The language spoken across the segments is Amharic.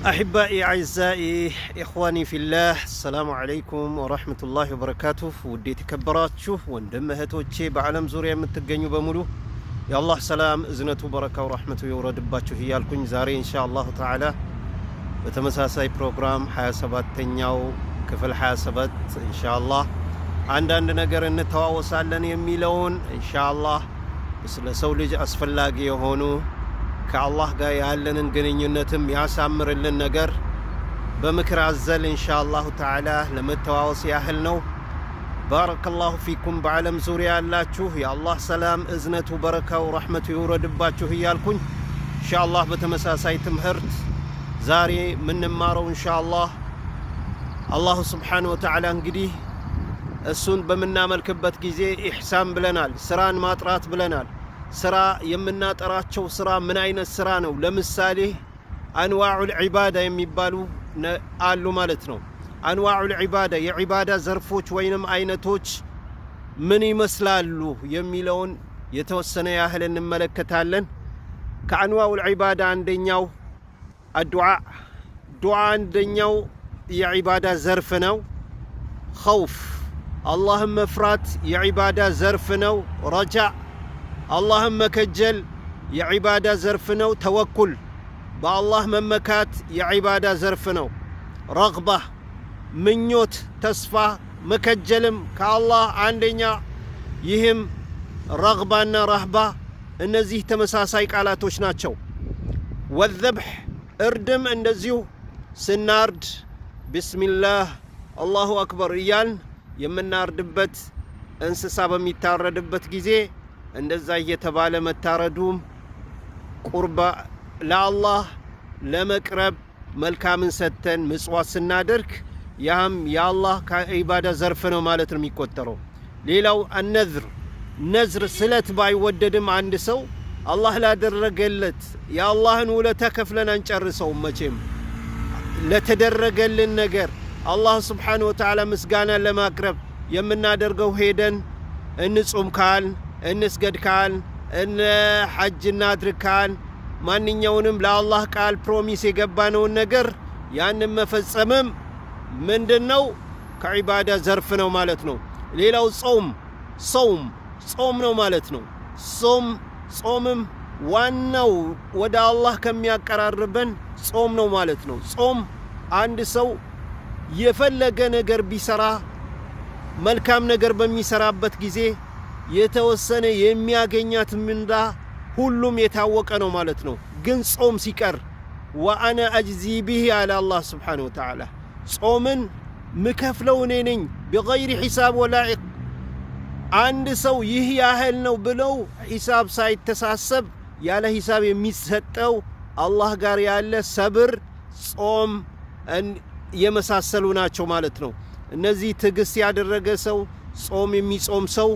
أحبائي أعزائي إخواني في الله، السلام عليكم ورحمة الله وبركاته። ውድ የተከበራችሁ ወንድም እህቶቼ፣ በዓለም ዙሪያ የምትገኙ በሙሉ የአላህ ሰላም፣ እዝነቱ፣ በረካው፣ ረሕመቱ ይውረድባችሁ እያልኩኝ ዛሬ إن شاء الله تعالى በተመሳሳይ ፕሮግራም 27ተኛው ክፍል 27 إن شاء الله አንዳንድ ነገር እንተዋወሳለን የሚለውን إن شاء الله ስለ ሰው ልጅ አስፈላጊ የሆኑ ከአላህ ጋር ያለንን ግንኙነትም ያሳምርልን ነገር በምክር አዘል إن شاء الله تعالى ለመተዋወስ ያህል ነው። بارك الله فيكم። በዓለም ዙሪያ ያላችሁ የአላህ ሰላም፣ እዝነቱ፣ በረካው፣ ረሕመቱ ይውረድባችሁ እያልኩኝ إن شاء الله በተመሳሳይ ትምህርት ዛሬ የምንማረው إن شاء الله الله سبحانه وتعالى እንግዲህ እሱን በምናመልክበት ጊዜ ኢሕሳን ብለናል፣ ስራን ማጥራት ብለናል። ስራ የምናጠራቸው ስራ ምን አይነት ስራ ነው? ለምሳሌ أنواع العبادة የሚባሉ አሉ ማለት ነው። أنواع العبادة የዒባዳ ዘርፎች ወይንም አይነቶች ምን ይመስላሉ የሚለውን የተወሰነ ያህል እንመለከታለን። ከ أنواع العبادة አንደኛው الدعاء፣ ዱዓ አንደኛው የዒባዳ ዘርፍ ነው። خوف፣ አላህን መፍራት የዒባዳ ዘርፍ ነው። رجاء፣ አላህን መከጀል የዒባዳ ዘርፍ ነው። توكل፣ በአላህ መመካት የዒባዳ ዘርፍ ነው። رغبة፣ ምኞት፣ ተስፋ መከጀልም ከአላህ አንደኛ። ይህም رغبة ና رهبة እነዚህ ተመሳሳይ ቃላቶች ናቸው። والذبح፣ እርድም እንደዚሁ ስናርድ بسم الله الله أكبر እያልን የምናርድበት እንስሳ በሚታረድበት ጊዜ እንደዛ እየተባለ መታረዱም ቁርባ ለአላህ ለመቅረብ መልካምን ሰጥተን ምጽዋት ስናደርግ ያም የአላህ ከዒባዳ ዘርፍ ነው ማለት ነው የሚቆጠረው። ሌላው النذر፣ ነዝር ስለት ባይወደድም አንድ ሰው አላህ ላደረገለት የአላህን ውለታ ከፍለን አንጨርሰውም መቼም። ለተደረገልን ነገር አላህ سبحانه وتعالى ምስጋና ለማቅረብ የምናደርገው ሄደን እንጹም ካልን፣ እንስገድ ካልን፣ እነ ሐጅ እናድርግ ካልን፣ ማንኛውንም ለአላህ ቃል promise የገባነውን ነገር ያንን መፈጸምም ምንድን ነው? ከዒባዳ ዘርፍ ነው ማለት ነው። ሌላው ጾም፣ صوم ጾም ነው ማለት ነው። ጾም ጾምም ዋናው ወደ አላህ ከሚያቀራርበን ጾም ነው ማለት ነው። ጾም አንድ ሰው የፈለገ ነገር ቢሰራ መልካም ነገር በሚሰራበት ጊዜ የተወሰነ የሚያገኛት ምንዳ ሁሉም የታወቀ ነው ማለት ነው። ግን ጾም ሲቀር وأنا أجزي به አለ አላህ سبحانه وتعالى። ጾምን ምከፍለው እኔ ነኝ بغير حساب ولا አንድ ሰው ይህ ያህል ነው ብለው ሒሳብ ሳይተሳሰብ ያለ ሂሳብ የሚሰጠው አላህ ጋር ያለ ሰብር፣ ጾም የመሳሰሉ ናቸው ማለት ነው። እነዚህ ትዕግስት ያደረገ ሰው፣ ጾም የሚጾም ሰው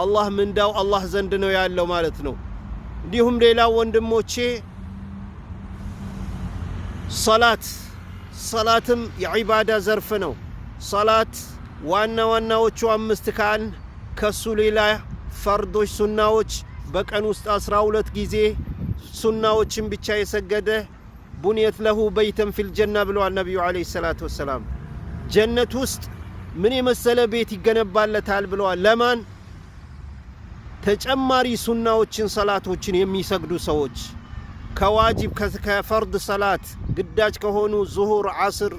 አላህ ምንዳው አላህ ዘንድ ነው ያለው ማለት ነው። እንዲሁም ሌላው ወንድሞቼ ሰላት፣ ሰላትም የዒባዳ ዘርፍ ነው። ሰላት ዋና ዋናዎቹ አምስት ካልን ከሱ ሌላ ፈርዶች፣ ሱናዎች በቀን ውስጥ 12 ጊዜ ሱናዎችን ብቻ የሰገደ بنيت له بيتا في الجنة ብለዋል ነቢዩ عليه الصلاة والسلام። ጀነት ውስጥ ምን የመሰለ ቤት ይገነባለታል ብለዋል። ለማን? ተጨማሪ ሱናዎችን ሰላቶችን የሚሰግዱ ሰዎች ከዋጅብ ከፈርድ ሰላት ግዳጅ ከሆኑ ዙሁር፣ ዓስር፣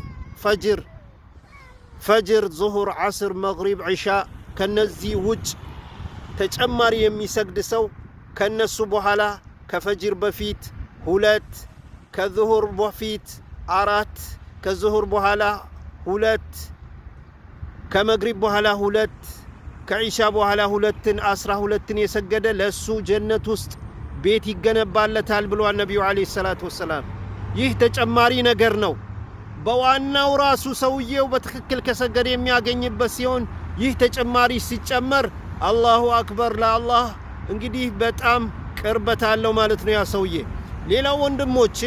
ፈጅር፣ ዙሁር፣ ዓስር፣ መግሪብ፣ ዒሻ ከነዚህ ውጭ ተጨማሪ የሚሰግድ ሰው ከነሱ በኋላ ከፈጅር በፊት ሁለት፣ ከዙሁር በፊት አራት፣ ከዙሁር በኋላ ሁለት፣ ከመግሪብ በኋላ ሁለት፣ ከዒሻ በኋላ ሁለትን 12ን የሰገደ ለእሱ ጀነት ውስጥ ቤት ይገነባለታል ብሏል ነቢዩ عليه الصلاة والسلام። ይህ ተጨማሪ ነገር ነው። በዋናው ራሱ ሰውየው በትክክል ከሰገደ የሚያገኝበት ሲሆን ይህ ተጨማሪ ሲጨመር الله أكبر ለአላህ እንግዲህ በጣም ቅርበት አለው ማለት ነው ያ ሰውዬ። ሌላው ወንድሞቼ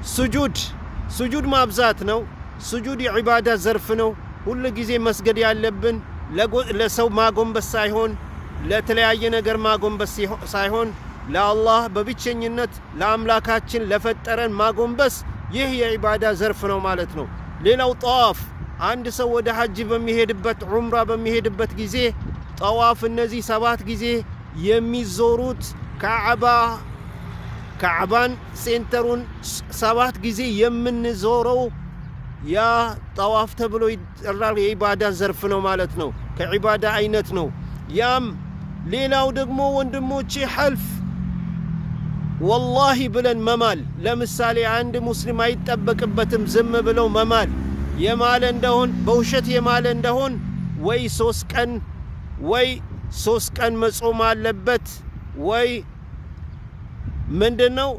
ሱጁድ፣ ሱጁድ ማብዛት ነው። ሱጁድ የዒባዳ ዘርፍ ነው። ሁል ጊዜ መስገድ ያለብን ለሰው ማጎንበስ ሳይሆን ለተለያየ ነገር ማጎንበስ ሳይሆን ለአላህ በብቸኝነት ለአምላካችን ለፈጠረን ማጎንበስ ይህ የዒባዳ ዘርፍ ነው ማለት ነው። ሌላው ጠዋፍ፣ አንድ ሰው ወደ ሐጅ በሚሄድበት፣ ዑምራ በሚሄድበት ጊዜ ጠዋፍ፣ እነዚህ 7 ጊዜ የሚዞሩት ካዕባን center ኡን 7 ጊዜ የምንዞረው ያ ጠዋፍ ተብሎ ይጠራል። የዒባዳ ዘርፍ ነው ማለት ነው። ከዒባዳ አይነት ነው። ያም ሌላው ደግሞ ወንድሞቼ حلف፣ ወላሂ ብለን መማል። ለምሳሌ አንድ ሙስሊም አይጠበቅበትም ዝም ብለው መማል። የማለ እንደሆን፣ በውሸት የማለ እንደሆን ወይ 3 ቀን መጾም አለበት ወይ ምንድን ነው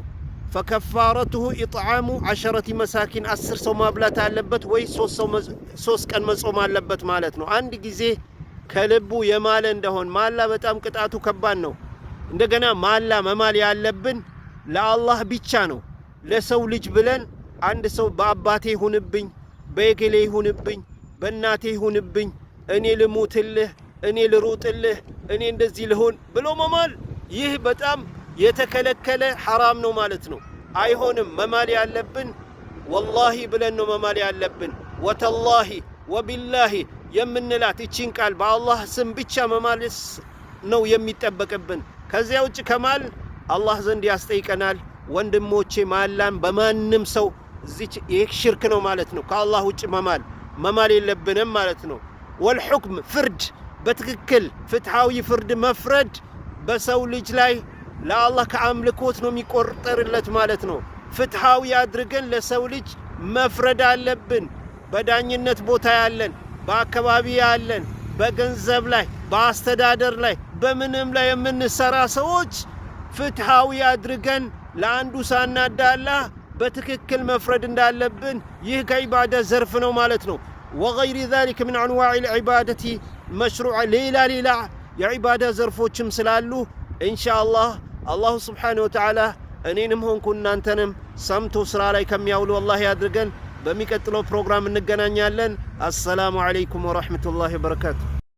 فكفارته إطعام 10 مساكين፣ 10 ሰው ማብላት አለበት ወይ 3 ቀን መጾም አለበት ማለት ነው። አንድ ጊዜ ከልቡ የማለ እንደሆን ማላ በጣም ቅጣቱ ከባድ ነው። እንደገና ማላ መማል ያለብን ለአላህ ብቻ ነው። ለሰው ልጅ ብለን አንድ ሰው በአባቴ ይሁንብኝ፣ በእገሌ ይሁንብኝ፣ በእናቴ ይሁንብኝ፣ እኔ ልሙትልህ፣ እኔ ልሩጥልህ፣ እኔ እንደዚህ ልሆን ብሎ መማል ይህ በጣም የተከለከለ ሐራም ነው ማለት ነው። አይሆንም። መማል ያለብን ወላሂ ብለን ነው መማል ያለብን። ወተላሂ ወቢላሂ የምንላት እቺን ቃል በአላህ ስም ብቻ መማልስ ነው የሚጠበቅብን። ከዚያ ውጭ ከማል አላህ ዘንድ ያስጠይቀናል። ወንድሞቼ፣ ማላን በማንም ሰው እዚች ይህ ሽርክ ነው ማለት ነው። ከአላህ ውጭ መማል የለብንም ማለት ነው። والحكم ፍርድ፣ በትክክል ፍትሐዊ ፍርድ መፍረድ በሰው ልጅ ላይ ለአላህ ከአምልኮት ነው የሚቆጠርለት ማለት ነው። ፍትሐዊ አድርገን ለሰው ልጅ መፍረድ አለብን። በዳኝነት ቦታ ያለን፣ በአካባቢ ያለን፣ በገንዘብ ላይ፣ በአስተዳደር ላይ፣ በምንም ላይ የምንሰራ ሰዎች ፍትሐዊ አድርገን ለአንዱ ሳናዳላ በትክክል መፍረድ እንዳለብን ይህ ከዒባዳ ዘርፍ ነው ማለት ነው። وغير ذلك من أنواع العبادة المشروعة፣ ሌላ ሌላ የዒባዳ ዘርፎችም ስላሉ ኢንሻአላህ አላሁ ስብሓነሁ ወተዓላ እኔንም ሆንኩ እናንተንም ሰምቶ ስራ ላይ ከሚያውሉ አላህ ያድርገን። በሚቀጥለው ፕሮግራም እንገናኛለን። አሰላሙ ዓለይኩም ወረሕመቱላሂ ወበረካቱ።